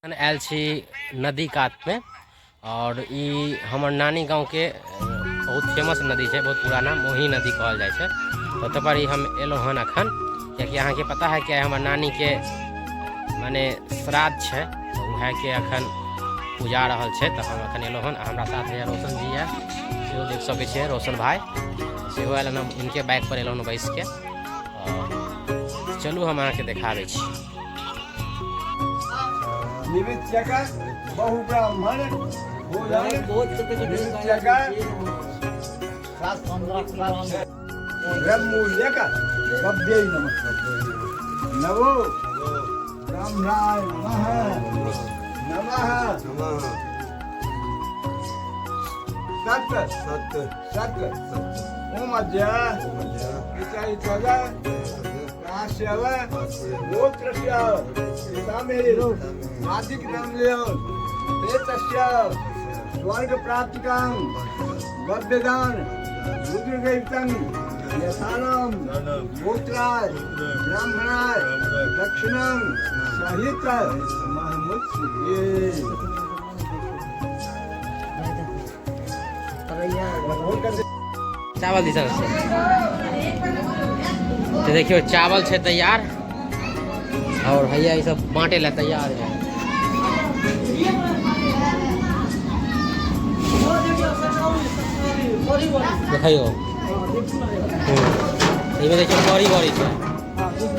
आयल छी नदी कातमे आओर ई हमर नानी गाँवके बहुत फेमस नदी छै, बहुत पुराना मोही नदी कहल जाइ छै। ओतऽ पर ही हम एलहुँ हन अखन, कियाकि अहाँके पता है कि हमर नानीके माने श्राद्ध छै, तऽ उएहके अखन पूजा रहल छै। तऽ हम अखन एलहुँ हन, हमरा साथ है रोशन जी यऽ, सेहो देख सकै छियै। रोशन भाई सेहो आयल हन, हम हिनके बाइक पर एलहुँ हन बैसके। आओर चलू हम अहाँके देखाबै छी। निमित्यक बहु ब्राह्मण भोजन निमित्यक ब्रह्मूल्यक गव्यै नमः। नवो ब्राह्मणाय नमः नमः। सत सत सत ओम अद्य विचारितव काश्यप गोत्रस्य पितामहे आदिक नामलेय एतस्य स्वर्ग प्राप्तिकां गव्यदान रुद्रदैवतं यथानाम गोत्राय ब्राह्मणाय दक्षिणां सहित महमुत्सुये। चावल दिसन से तो देखियो चावल छै तैयार और भैया ई सब बांटे ला तैयार है। देखियो एहिमे देखियो करी बड़ी छै,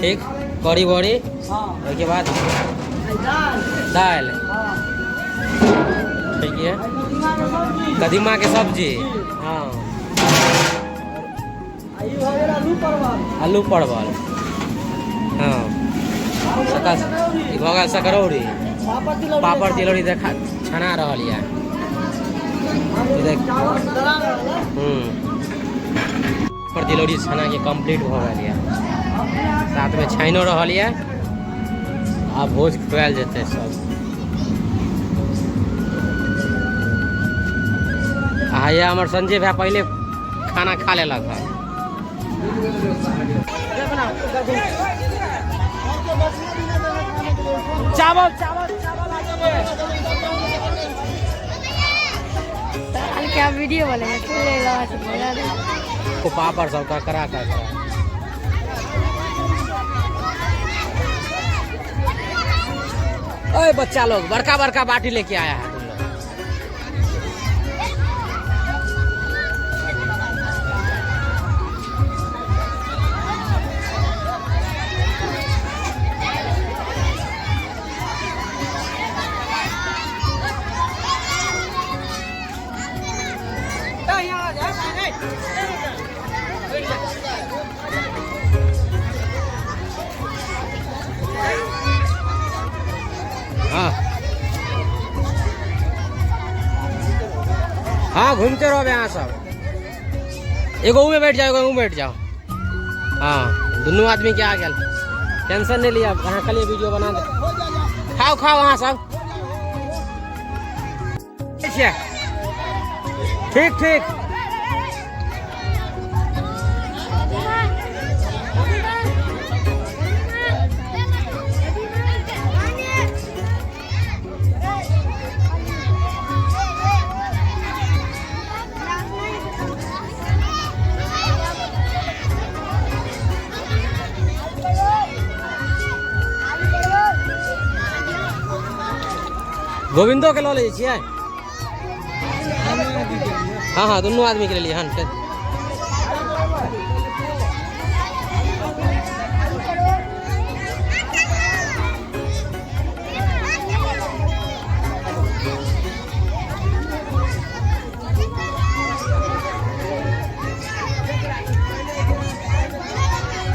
ठीक करी बड़ी, ओहिके बाद दालि, ठीक है कदीमा के सब्जी, हाँ आलू परवल, हाँ ई भऽ गेल सकरौरी, पापड़ तिलौरी देखा छना रहल यऽ। पापड़ तिलौरी छना के कंप्लीट भऽ गेल यऽ, साथमे छानिओ रहल यऽ। आब भोज खुआयल जेतै सब। आ हैया हमर संजय भाई पहिले खाना खा लेलक हन। चावल चावल चावल आ जाबे। क्या वीडियो वाले हैं ले लो आज बोला दे। को पापड़ सब ककरा ककरा। ओए बच्चा लोग बड़का बड़का बाटी लेके आया है तुम लोग। हाँ हाँ घूमते रहो यहाँ सब। एगो में बैठ जाओ, एगो में बैठ जाओ। हाँ दोनों आदमी के आ गया, टेंशन नहीं लिया। अहाँ कल वीडियो बना दे। खाओ खाओ अहाँ सब। ठीक ठीक। गोविंदो के लऽ लै छियै। हाँ हाँ दोनों आदमी के लिए हन।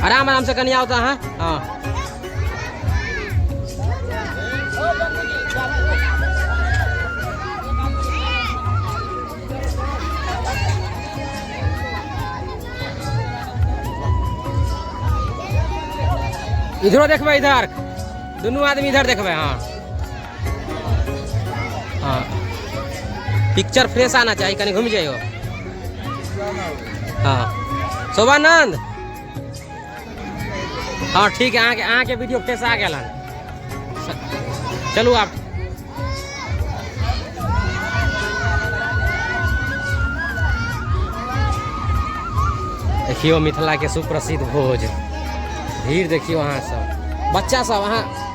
आराम आराम से कनिया होता है। हाँ इधरो देखबै, इधर दुनू आदमी इधर देखबै। हाँ हाँ पिक्चर फ्रेश आना चाहिए, कहीं घूम जाइयो। हाँ शोभानंद, हाँ ठीक है, अहाँके वीडियो फ्रेश आ गेल हन। चलू आप। देखियौ मिथिलाके सुप्रसिद्ध भोज। भीड़ देखियौ अहाँ सब, बच्चा सब, अहाँ।